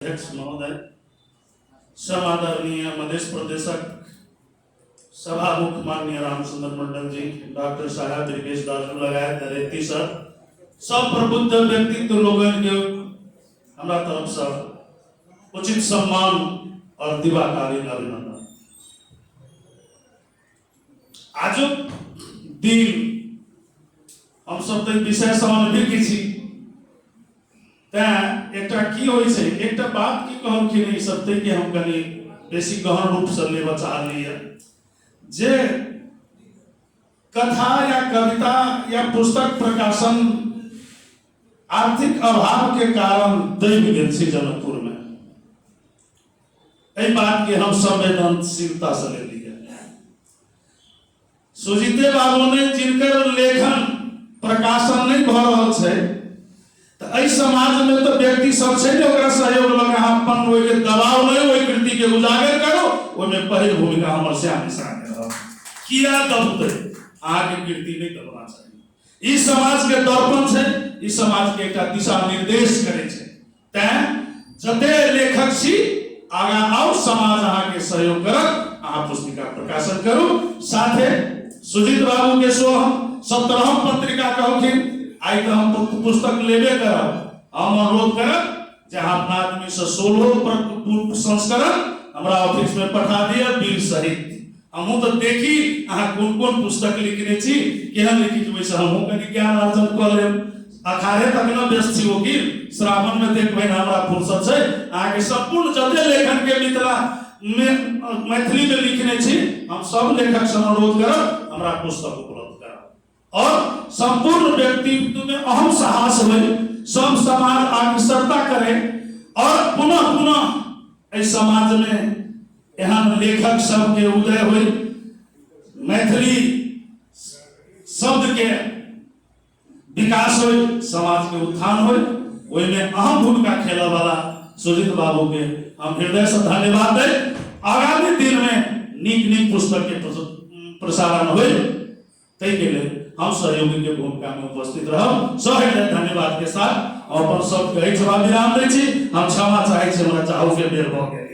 अध्यक्ष महोदय, समादरणीय मध्य प्रदेशक सभामुख माननीय रामचंद्र मंडल जी, डॉक्टर साहब दुर्गेश दाजू लगायत रेती सर, सब प्रबुद्ध व्यक्तित्व लोगन के हमरा तरफ से उचित सम्मान और दिवाकालीन अभिनंदन। आजुक दिन हम सब तऽ विषय से अनभिज्ञ छी, तैं एकटा की होइ छै, एकटा बात की कहलखिन ई सब ताहिके हम कनि बेसी गहन रूपसँ लेबऽ चाहलियै जे कथा या कविता या पुस्तक प्रकाशन आर्थिक अभाव के कारण दबि गेल छै जनकपुरमे। एहि बात के हम संवेदनशीलता से लेलियै। सुजीते बाबू ने जिनकर लेखन प्रकाशन नहीं भऽ रहल छै तऽ एहि समाज में तऽ व्यक्ति सब छै ने, ओकरा सहयोग लऽ कऽ अहाँ अपन ओहिके दबाव नहि, ओहि कृति के उजागर करू। ओहिमे पहिल भूमिका हमर श्याम मिश्रा के रहत। किया दबतै? अहाँके कृति नहि दबना चाही। ई समाज के दर्पण छै, ई समाज के एकटा दिशा निर्देश करै छै। तैं जते लेखक छी आगाँ आउ, समाज अहाँके सहयोग करत, अहाँ पुस्तिका प्रकाशन करू। साथे सुजीत बाबू के सोहम 17हम पत्रिका कहलखिन, आइ तऽ हम पुस्तक लेबे करब। हम अनुरोध करब जे अहाँ अपना आदमी से 16 संस्करण हमरा ऑफिस में पठा दिअ बिल सहित। हमहूँ तऽ देखी अहाँ कोन कोन पुस्तक लिखने छी, केहन लिखी छी, ओहिसँ हमहूँ कनि ज्ञान अर्जन कऽ लेब। अखाड़े तक न व्यस्त छी वकील, श्रावण में देखबै ने हमरा फुर्सत छै। अहाँके सम्पूर्ण जते लेखन के मिथिला में मैथिली में लिखने छी, हम सब लेखक से अनुरोध करब हमरा पुस्तक उपलब्ध कराउ। और सम्पूर्ण व्यक्तित्व में अहम साहस होय, सब समाज अग्रसरता करे और पुनः पुनः एहि समाज में एहन लेखक सबके उदय होय, मैथिली शब्द के विकास होय, समाज के उत्थान होय। ओहिमे अहम भूमिका खेलऽ वाला सुजीत बाबू के हम हृदय से धन्यवाद दै आगामी दिन में नीक नीक पुस्तक के प्रसारण होय ताहि के लेल हम सहयोगी के भूमिका में उपस्थित रहब। सहृदय धन्यवाद के साथ हम अपन सब के एहिठमा विराम दै छी। हम क्षमा चाहै छी, हमरा चाहू के बेर भऽ गेल।